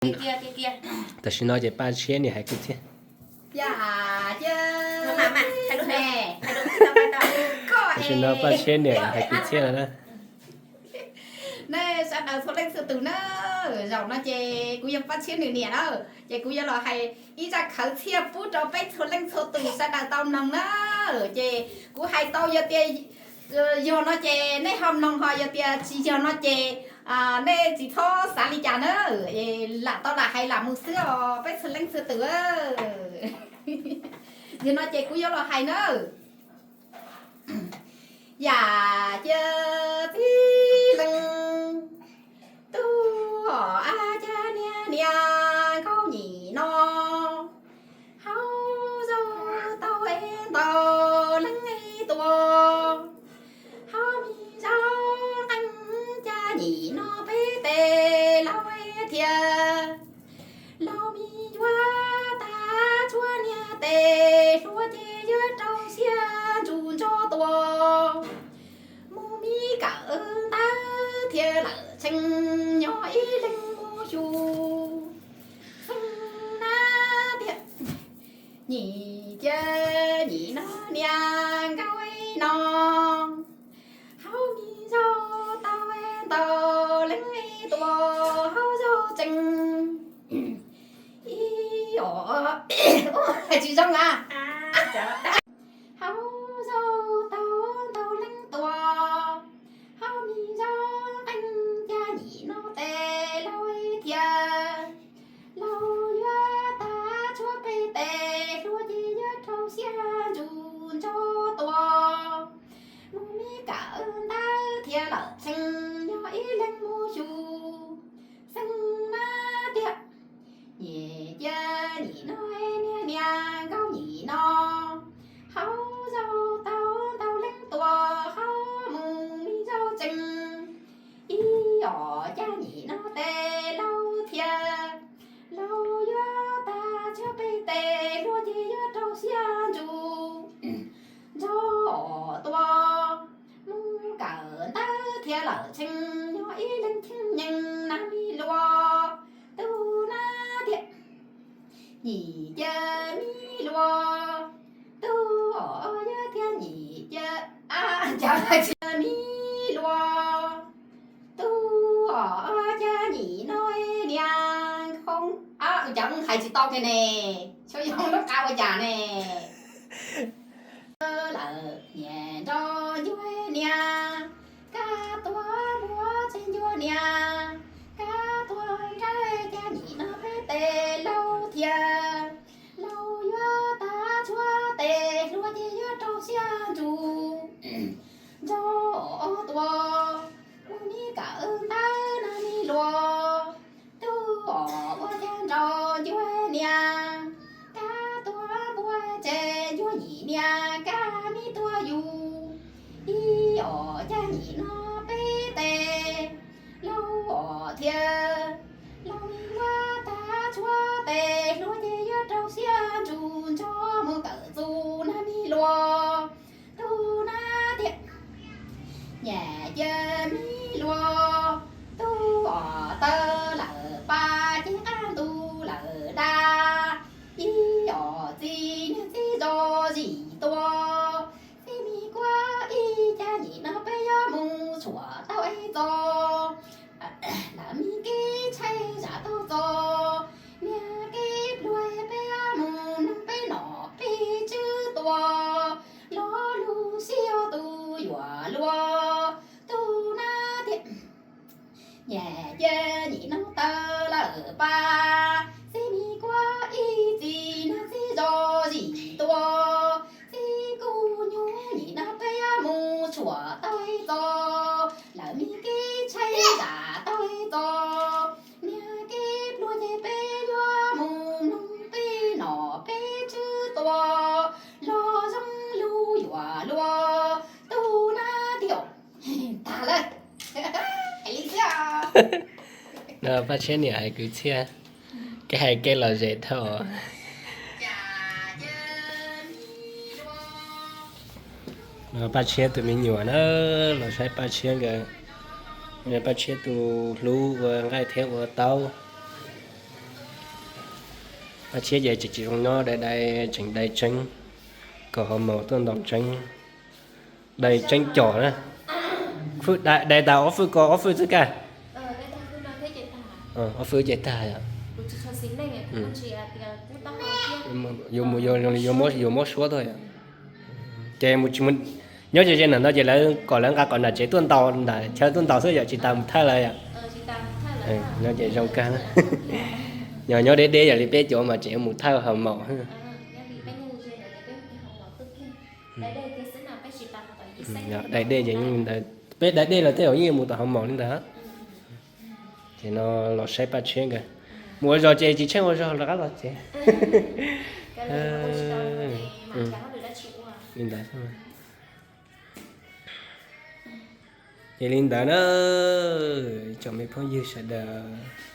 Tam sim no ces Paj Tshiab niam hais kwv txhiaj. Tam sim no Paj Tshiab niam hais kwv txhiaj no na. Nej sawv daws txhua leej txhua tus na, zaum no ces kuv yog Paj Tshiab nws niam na, ces kuv yuav los hais ib zaj khawv txhiaj pub rau peb txhua leej txhua tus sawv daws tau mloog na. Ces kuv hais tau yog tias yog no ces nej ho mloog, ho yog tias tsis yog no ces nej tsis txhob xav li cas na. Lam tau lam hais lam mus xwb os peb txhua leej txhua tus. Yog no ces kuv yuav los hais na. Yam cia txij leej tub a, cas niag niag Nkauj Nyim no hauv zos tau es ntau leej tuaj, hauv me zos qeej cas Nyim no peb tes laus thiab laus me yuav tag tshuav niag tes hluas ces yuav rau siab ntsug ntso tua mus mi kawm ntawv thiab lawm tsees nyob ib leeg mus xyuas xeeb na tiag. Nyim cia Nyim no niag Nkauj no hauv me zos tau ntau leej tuaj hauv zos tsees ib os, hais tsis zoo a. Hauv zos tau ntau leej tuaj, hauv me zos qeej cas Nyim no tes laus thiab laus yuav tag tshuav peb tes hluas ces yuav rau siab ntsug ntso tua mus mi kawm ntawv thiab lawm tsees nyob ib leeg mus xyuas xeeb na tiag. Nyim cia Nyim no niag niag Nkauj Nyim no hauv zos tau ntau leej tuaj hauv mus me zos tsees ib os, cas Nyim no tes laus thiab laus yuav tag tshuav peb tes hluas ces yuav rau siab ntsug ntso tua mus kawm ntawv thiab lawm tsees nyob ib leeg cheej nyeej na mi luas tub na tiag. Nyim cia mi luas tub os, yog thiab Nyim cia, cas hais tias mi luas tub os, cas Nyim no niag Nkauj, cas hais tsis tau kiag ne, xyov yog lub qab ua cas ne. Lawm niam nrog ncuag niam, kab tuag npuag tsis ncuag niam, kab tuag nrab cas Nyim no peb tes laus thiab laus yuav tag tshuav tes hluas ces yuav rau siab ntsug ntso tua mus mi kawm ntawv na mi luas tub os, ua cas nrog ncuag niam, kab tuag npuag tsis ncuag Nyim niam, kab mi tuag yus ib os, cas Nyim no peb tes laus os thiab laus me yuav tag tshuav tes hluas ces yuav rau siab ntsug ntso mus kawm txuj na mi luas tub na tiag. Nyim cia mi luas tub os, taw lawm pab ces qab ntuj lawm dab, ib os txiv niag txiv zos zim tua, txiv me kuab ib, cas Nyim no peb yuav mus tshuam tau es txo, lawv me kib tshaib zam tau txo, niag kib pluag peb yuav mus mloog peb nom peb tswb tua, lo lus sib o tus yuav luag tub na tiag. Nyim cia Nyim no taw lawm pab, txiv me kuab ib txiv niag txiv zos zim tua, txiv kuj nyuj Nyim no peb yuav mus tshuam tau es txo, lawv me kib tshaib zam tau es txo, niag kib pluag ces peb yuav mus mloog peb nom peb tswb tua, lo zoo lus yuav luag tub na tiag. Tag lawm. Hais li xwb. No Paj Tshiab niam hais kwv txhiaj, kev hais kev lom zem dhau. No Paj Tshiab tus me nyuam na, los saib Paj Tshiab nkawd, Paj Tshiab tus hlub ua nqaij thiab ua taub. Paj tshiab ces tseem tsis zoo nyob, dai dai tseem dai tseeb, kom ho maus tuaj ntaus tseeb, dai tseeb cos na. Dai tas ob fwj ko ob fwj xwb kaj. Ob fwj ces tag yom. Yuav mus yuav mob suab tuaj yom. Ces nyob ze ze ntawm no ces lawv kom lawv nqa qhov nram tsev tuaj ntaus, nram chaw tuaj ntaus xwb yom, tsis tas mus thawj lawv yom. No ces zoo kawg na. Nyob nyob deb deb yam li peb cov mas tseem mus thawj ho maum. Dai dej ces yeej li ntawd, peb dai dej los tej zaum yeej mus tom ho maum li ntawd. Ces no los saib Paj Tshiab nkawd mus ua zog ces tsis tsheej ua zog rov qab los tsev. Li ntawd. Ces li ntawd na, tsoom me phooj ywg sawv daws.